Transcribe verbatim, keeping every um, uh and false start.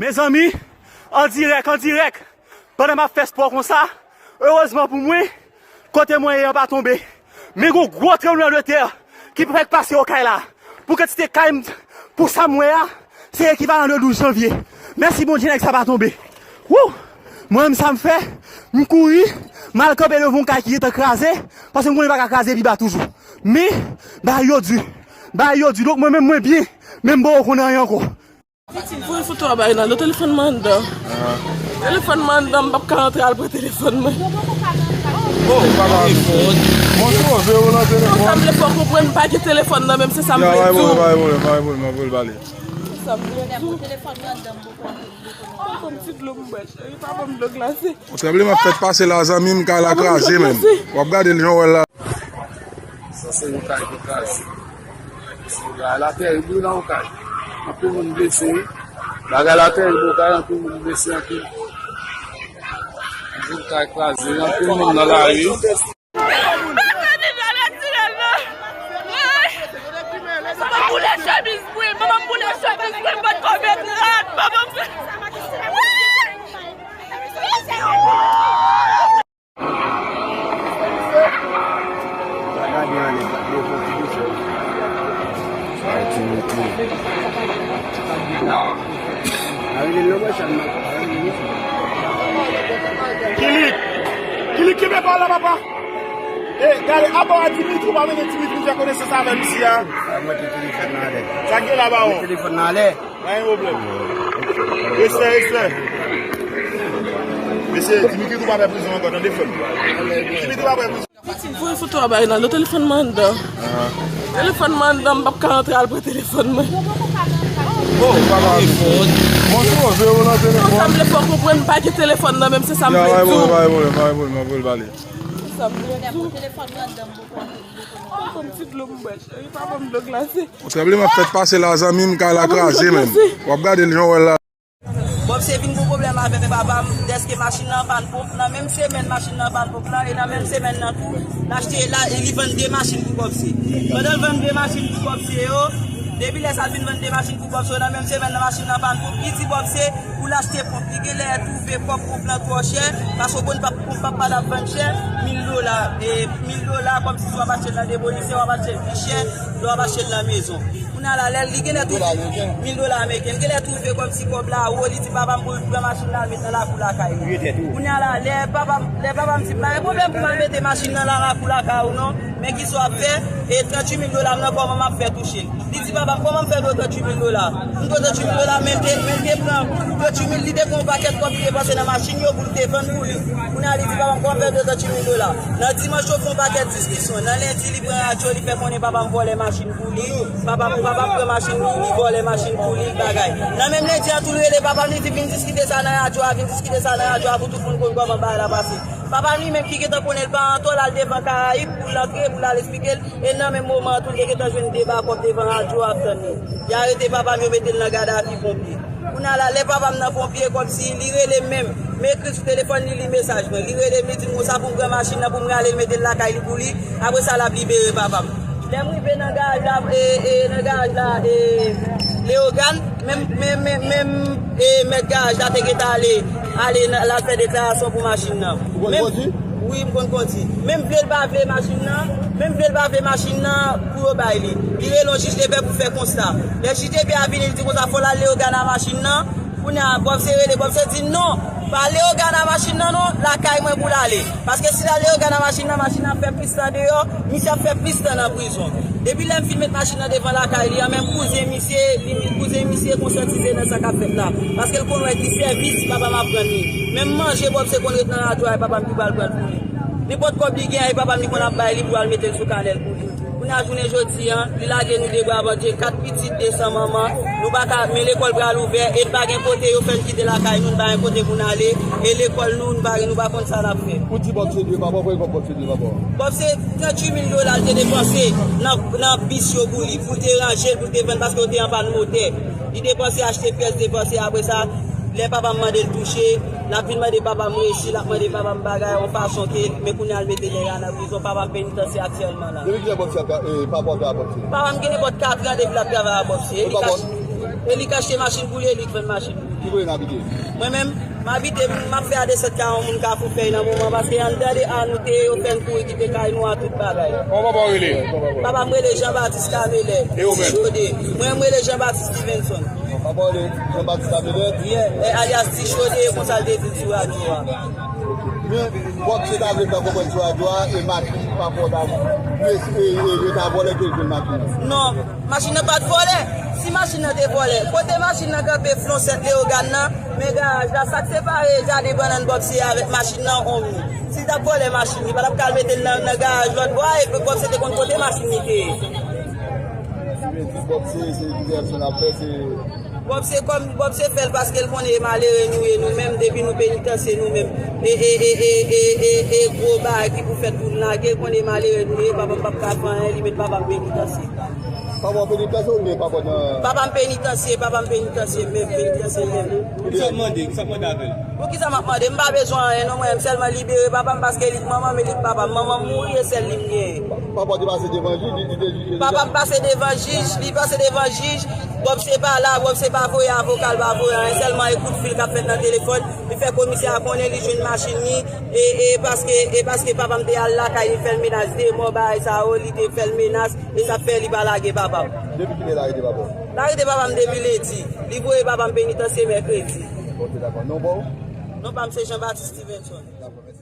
Mezanmi, an dirèk, an dirèk, pandan m ap fè spò konsa, erezman pou mwen, kote mwen ye an pa tonbe. Men gon gwo tranblemanntè ki fèk pase Okay la. Pou kantite kay m, pou sa m wè a, se ekivalan de douz janvye. Mèsi Bondye, nèg sa pa tonbe. Wou! Mwen menm sa m fè, m kouri, m al kanpe devan yon kay ki gentan kraze, paske m konnen li pa ka kraze pi ba toujou. Men, bagay yo di. Bagay yo di. Donk mwen menm mwen byen, men m poko konn anyen ankò. Pitit, voye foto a bay Nando, telefòn mwen anndan. Telefòn mwen anndan, m p ap ka antre al pran telefòn mwen. Oh, papa. Mwen twò vle w nan telefòn. Sa m vle fè w konprann, m pa gen telefòn nan, menm se sa m vle di w. Pa gen pwoblèm, pa gen pwoblèm, m ap voye l ba li. Se sa m vle di w. Telefòn mwen anndan, m poko antre. Pa ban m ti dlo m bwè, cheri, pa ban m dlo glase. Yon tranblemann fèk pase la, zanmi m, kay la kraze menm. W ap gade l jan w wè l la. Sa se yon kay ki kraze. Bagay la tèrib wi nan Okay. Anpil moun blese wi. Bagay la tèrib Okay, anpil moun blese, anpil. Anpil kay kraze, anpil moun nan lari. Mwen pèdi dwa natirèl mwen. Manman m boule chemiz mwen, manman m boule chemiz mwen, m pa t ko met rad, manman m. Kilik! Kilik, kenbe pa w la, papa! E, gade, apa w a Dimitri, ou pa mennen Dimitri fè konesans avè misye a? Sa k gen la, bawon? Pa gen pwoblèm. Respè, respè. Mesye, Dimitri tou pa fè prizon ankò, tande frè m. Dimitri pa fè prizon. Pitit, voye foto a bay Nando, telefòn mwen anndan. Telefòn mwen anndan, m p ap ka antre al pran telefòn mwen. Oh, papa. Mwen twò vle w nan telefòn. Sa m vle fè w konprann, m pa gen telefòn nan, menm se sa m vle di w. Pa gen pwoblèm, pa gen pwoblèm, m ap voye l ba li. Se sa m vle di w. Telefòn mwen anndan, m poko antre. Pa ban m ti dlo m bwè, cheri, pa ban m dlo glase. Yon tranblemann fèk pase la, zanmi m, kay la kraze menm. W ap gade l jan w wè l la. Bòb se vin gon pwoblèm avè papa m, dèske machin nan pann ponp, nan menm semèn machin nan pann ponp lan, e nan menm semèn nan tou, l achte, la, e li vann de machin pou Bòb se. Pandan l vann de machin pou Bòb se yo, depi lè sa l fin vann de machin pou Bòb se yo, nan menm semèn nan machin nan pann ponp, li di Bòb se pou l achte ponp. Li genlè twouve kòb ponp lan twò chè, paske w konn pa, ponp pa, pa t ap vann chè, mil dola, e mil dola, kòmsi si w ap achte l nan debolisè, w ap achte l pi chè, lè w ap achte l nan mezon. Kounye a la, lè li genlè twouve mil dola ameriken, li genlè twouve kòmsi kòb la wo, li di papa m pou l pran machin la, al met nan lakou lakay li. Kounye a la, lè papa m, lè papa m di m, pa gen pwoblèm pou m al mete machin nan nan lakou lakay ou non, men kisa w ap fè, e tranntuit mil dola m nan, kòman m ap fè touche l? Li di papa m, kòman m fè dwe tranntuit mil dola? M dwe tranntuit mil dola, men m te, men m te pran tranntuit mil, li te gen yon pakèt kòb li te panse nan machin yo pou l te vann pou li. Kounye a li di papa m, kòman m fè dwe tranntuit mil dola? Nan dimanch yo fè yon pakèt diskisyon. Nan lendi li pran radyo, li fè konnen papa m vòlè machin pou li. Papa m, papa m pran machin li, li vòlè machin pou li, bagay. Nan menm lendi an tou, li rele papa m, li di vin diskite sa nan radyo a, vin diskite sa nan radyo a pou tout moun konn kòman bagay la pase. Papa m li menm ki gentan konnen l pa antò, l al devan Karayib pou l antre, pou l al eksplike l. E nan menm moman an tou, l te gentan jwenn deba kòb devan radyo a ap tann li. Y arete papa m, yo mete l nan gadavi ponpye. Kounye a la, lè papa m nan ponpye, kòmsi li rele m menm, m ekri sou telefòn li, li mesaj mwen. Li rele m, li di m konsa pou m pran machin nan, pou m rale l mete l lakay li pou li. Apre sa, l ap libere papa m. Lè m rive nan garaj la, e, e, nan garaj la, e, Leyogàn, menm, menm, menm, menm, e, mèt garaj la te gentan ale, ale nan, l al fè deklarasyon pou machin nan. Ou konn kondwi? Wi, m konn kondwi. Menm vle l pa vle machin nan, menm vle l pa vle machin nan pou yo bay li. Li rele yon jij de pè pou fè konsta. Lè jij de pè a vini, li di konsa, fò l al Leyogàn a machin nan. Kounye a, Bòb se rele, Bòb se di non, pa Leyogàn a machin nan non, lakay mwen pou l ale. Paske si l al Leyogàn a machin nan, machin nan ap fè plis tan deyò, misye ap fè plis tan nan prizon. Depi lè m fin met machin nan devan lakay li an, menm kouzen misye, li, kouzen misye konsyatize nan sa k ap fèt la. Paske l konn wè ki sèvis papa m ap rann li. Menm manje Bòb se konn ret nan radyo a, e papa m ki pral pran l pou li. Nenpòt kòb li gen an, e papa m li konn ap bay li pou al mete l sou kanèl pou li. Kounye a jounen jodi an, li lage nou de bra bandye, kat pitit, de san manman, nou pa ka, men lekòl pral ouvè, e n pa gen kote, yo fè n kite lakay nou, n pa gen kote pou n ale, e lekòl nou, n pa, nou pa konn sa n ap fè. Ou di Bòb se dwe papa, konbyen kòb Bòb se dwe papa? Bòb se tranntuit mil dola l te depanse nan, nan bis yo pou li, pou l te ranje l, pou l te vann, paske yo te an pàn motè. Li depanse, achte pyès, depanse, apre sa, lè papa m mande l touche, l ap vin mande papa m resi, l ap mande papa m bagay, yon fason ke, men kounye a l mete nèg la nan prizon, papa m penitansye aktyèlman la. Depi kilè Bòb se ap, e, papa w te a Bòb se? Papa m gen nenpòt katran depi l ap travay a Bòb se. E li k achte, e li k achte machin pou li, e li k vann machin pou li. Ki kote n abite? Mwen menm, m abite, m ap fè a desant ka yon moun Kafou Fèy nan moman, paske anndan de a nou te ye, yo fè n kouri kite kay nou a tout bagay. Kòman papa w rele? Papa m rele Jean Baptiste Camelet. E ou menm? Chode. Mwen, m rele Jean Baptiste Stevenson. Papa w rele Jean Baptiste Camelet. Yeah, eh, alias Ti Chode, e konsa l te di l sou radyo a. Men, Bob se ta vle fè konprann sou radyo a, e machin papa w ta, e, e, e, yo ta vòlè ke l jwenn machin nan. Non, machin nan pa t vòlè. Si machin nan te vòlè, kote machin nan kanpe, Flonsèt Leyogàn nan, men garaj la, sa k separe jaden bannann Bob se avèk machin nan, onmi. Si l t ap vòlè machin, li pa t ap ka al mete l nan, nan garaj lòt bò a, e Bob se te konn kote machin li te ye. Ki vle di Bob se, se ki aksyon l ap fè, se Bob se kòm, Bob se fè l paske l konnen e malere nou ye nou menm, depi nou penitansye nou menm. E, e, e, e, e, e, e gwo bagay ki pou fèt pou n lage, l konnen e malere nou ye, papa m p ap ka fè anyen, li met papa m penitansye. Papa w penitansye oubyen papa w nan Papa m penitansye, papa m penitansye menm, penitansye menm. Ki sa w mande? Ki sa w mande avè l? Poukisa m ap mande? M pa bezwen anyen non mwen, m sèlman libere papa m paske li k manman m e li k papa m. Manman m mouri e sèl li m genyen. Papa w te pase devan jij, li, li te jije li. Papa m pase devan jij, li pase devan jij, Bob se pa la, Bob se pa voye avoka, l pa voye anyen, sèlman e kout fil k ap fèt nan telefòn, li fè komisè a konnen li jwenn machin li, e, e paske, e paske papa m te al lakay li fè l menas de mò, bagay sa yo, li te fè l menas, e sa fè li pa lage papa m. Depi kilè l arete papa w? L arete papa m depi lendi, li voye papa m penitansye mèkredi. Ok, dakò. Non pa w? Non pa m se Jean Baptiste Stevenson. Dakò, mèsi.